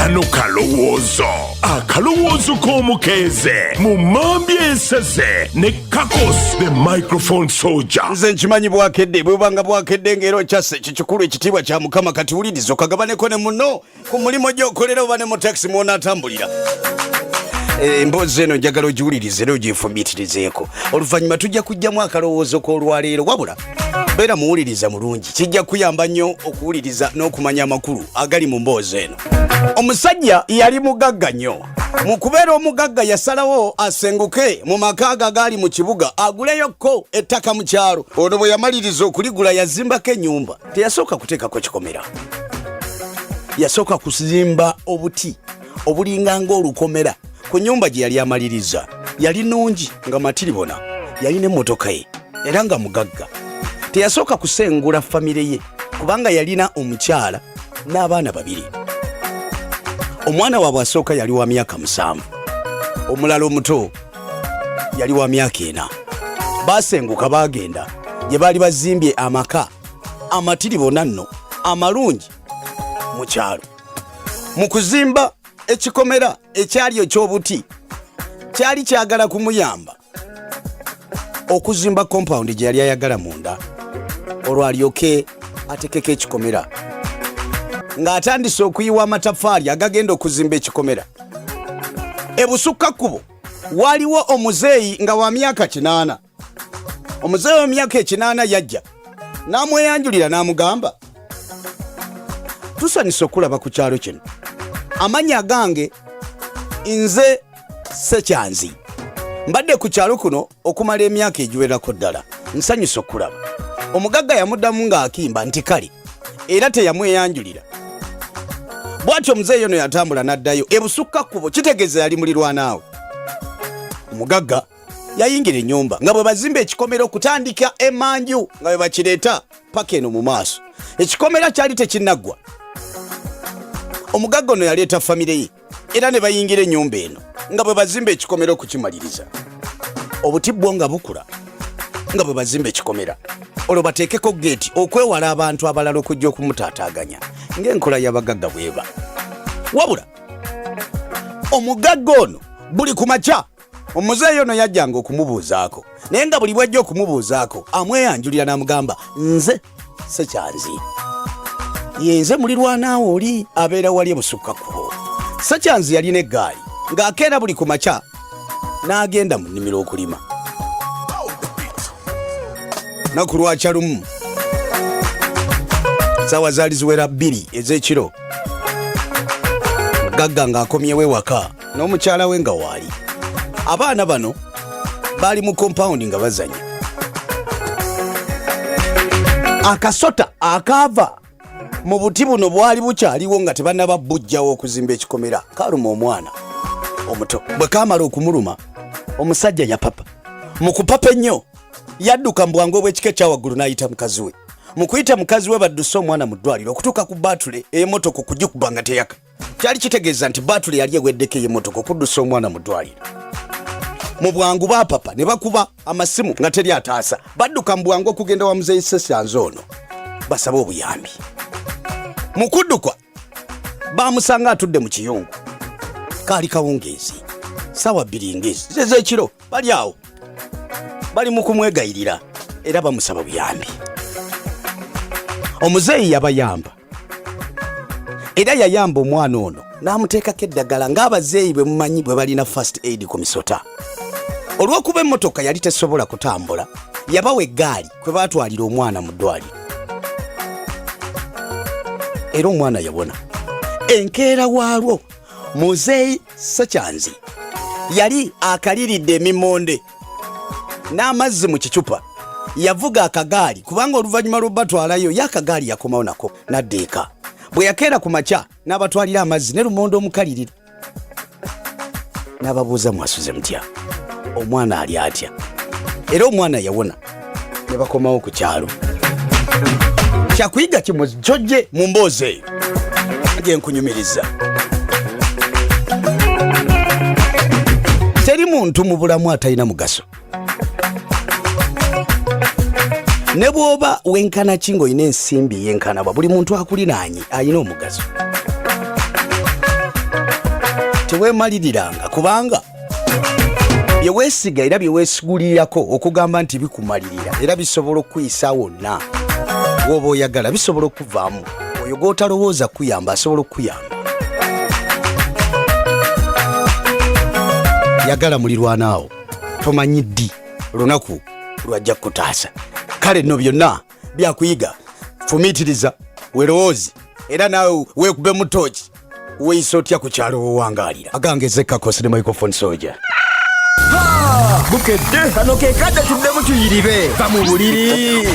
Kano kalowoozo, akalowoozo k'omukeeze mu mambya eseze ne Kakos the microphone soldier. Nze nkimanyi bwakedde, bwebanga bwakedde ng'era okyasse ekyo kikulu, ekitiibwa kya Mukama. Kati wuliriza okagabaneko ne muno ku mulimu gy'okolera oba ne mu takisi mw'onaatambulira. Emboozi eno njagala ogiwulirize era ogyefumiitirizeeko. Oluvannyuma tujja kujjamu akalowoozo k'olwaleero. Wabula beera muwuliriza mulungi, kijja kuyamba nnyo okuwuliriza n'okumanya amakulu agali mu mboozi eno. Omusajja yali mugagga nnyo. Mu kubeera omugagga, yasalawo asenguke mu maka ago agaali mu kibuga, aguleyokko ettaka mu kyalo. Ono bwe yamaliriza okuligula, yazimbako ennyumba. Teyasooka kuteekako kikomera, yasooka kuzimba obuti obulinga ng'olukomera ku nyumba gye yali amaliriza. Yali nungi nga matiribona, yalina emmotoka ye era nga mugagga. Teyasooka kusengula famire ye kubanga yalina omukyala n'abaana babiri. Omwana waabwe asooka yali wa myaka 7, omulala omuto yali wa myaka 4. Basenguka baagenda gye baali bazimbye amaka amatiribona nno amalungi mu kyalo. Mu kuzimba ekikomera ekyali eky'obuti, kyali kyagala kumuyamba okuzimba compound gye yali ayagala munda, olwo alyoke atekeko ekikomera. Ng'atandise okuyiwa amatafaali agagenda okuzimba ekikomera, ebusukka kkubo waliwo omuzeeyi nga wa myaka 80. Omuzeeyi w'emyaka 80 yajja n'amweyanjulira n'amugamba, "Tusanyuse okulaba ku kyalo kino. Amannya gange nze Sekyanzi, mbadde ku kyalo kuno okumala emyaka egiwerako ddala. Nsanyuse okulaba." Omugagga yamuddamu ng'akimba nti kale, era teyamweyanjulira. Bw'atyo omuzeeyi ono yatambula n'addayo ebusukka kkubo, kitegeeza yali mulirwanaawe. Omugagga yayingira ennyumba nga bwe bazimba ekikomera okutandika emanju nga bwe bakireeta paka eno mu maaso. Ekikomera kyali tekinnaggwa. Omugagga ono yaleeta famire ye era ne bayingira ennyumba eno nga bwe bazimba ekikomera okukimaliriza. Obuti bwo nga bukula nga bwe bazimba ekikomera, olwo bateekeko geeti okwewala abantu abalala okujja okumutaataaganya ng'enkola y'abagagga bweba. Wabula omugagga ono buli ku makya omuzeeyi ono yajjanga okumubuuzaako, naye nga buli bwajja okumubuuzaako amweyanjulira n'amugamba, "Nze Sekyanzi, yenze mulirwanaawo oli abeera wali ebusukka kkubo." Sekyanzi yalina eggaali ng'akeera buli ku makya n'agenda mu nnimiro okulima. Naku lwakya lumu, saawa zaali ziwera 2 ez'ekiro, gagga ng'akomyewo ewaka n'omukyala we nga waali. Abaana bano baali mu kompawundi nga bazanya. Akasota akaava mu buti buno bwali bukyaliwo nga tebannaba bujjawo okuzimba ekikomera kaluma omwana omuto. Bwe kamala okumuluma, omusajja yapapa. Mu kupapa ennyo, yadduka mu bwangu obw'ekika ekyawaggulu n'ayita mukazi we. Mu kuyita mukazi we badduse omwana mu ddwaliro, okutuuka ku baatule ey'emmotoka okugikuba nga teyaka, kyali kitegeeza nti baatule yali eweddeko ey'emmotoka okuddusa omwana mu ddwaliro. Mu bwangu baapapa ne bakuba amasimu nga teri ataasa. Badduka mu bwangu okugenda wa muzeeyi Sesyanzi ono basabe obuyambi. Mu kudduka bamusanga atudde mu kiyungu. Kaali kawungeezi, saawa 2 ngezi zez'ekiro. Bali awo bali mu kumwegayirira era bamusaba buyambi. Omuzeeyi yabayamba era yayamba omwana ono n'amuteekako eddagala ng'abazeeyi bwe mumanyi bwe balina first aid ku misota. Olw'okuba emmotoka yali tesobola kutambula, yabawa eggaali kwe baatwalira omwana mu ddwaliro era omwana yawona. Enkeera waalwo, muzeeyi Sekyanzi yali akaliridde emimonde n'amazzi mu kicupa. Yavuga akagaali kubanga oluvannyuma lw'obatwalayo ye akagaali yakomawo nako n'adda eka. Bwe yakeera ku makya, n'abatwalira amazzi ne lumonde omukalirire, n'ababuuza, "Mwasuze mutya? Omwana ali atya?" Era omwana yawona ne bakomawo ku kyalo. Kyakuyiga kimu kyojje mu mboozi eyo gye nkunyumiriza: teri muntu mu bulamu atalina mugaso. Ne bw'oba wenkana ki ng'olina ensimbi yenkana bwa, buli muntu akulinaanye alina omugaso. Teweemaliriranga, kubanga bye weesiga era bye weesigulirako okugamba nti bikumalirira era bisobola okukuyisa wonna w'oba oyagala, bisobola okuvaamu. Oyo gw'otalowooza kuyamba asobola okukuyamba. Yagala mulirwanaawo, tomanyi ddi lunaku lwajja kukutaasa. Kale nno byonna byakuyiga, fumiitiriza, werowoozi, era naawe weekube mu tooki, weeyisa otya ku kyalo wowangaalira. Agange Zekakosi ne Microphone Soldier. Bukedde kano ke kadde tuddemu tuyiribe va mu buliri.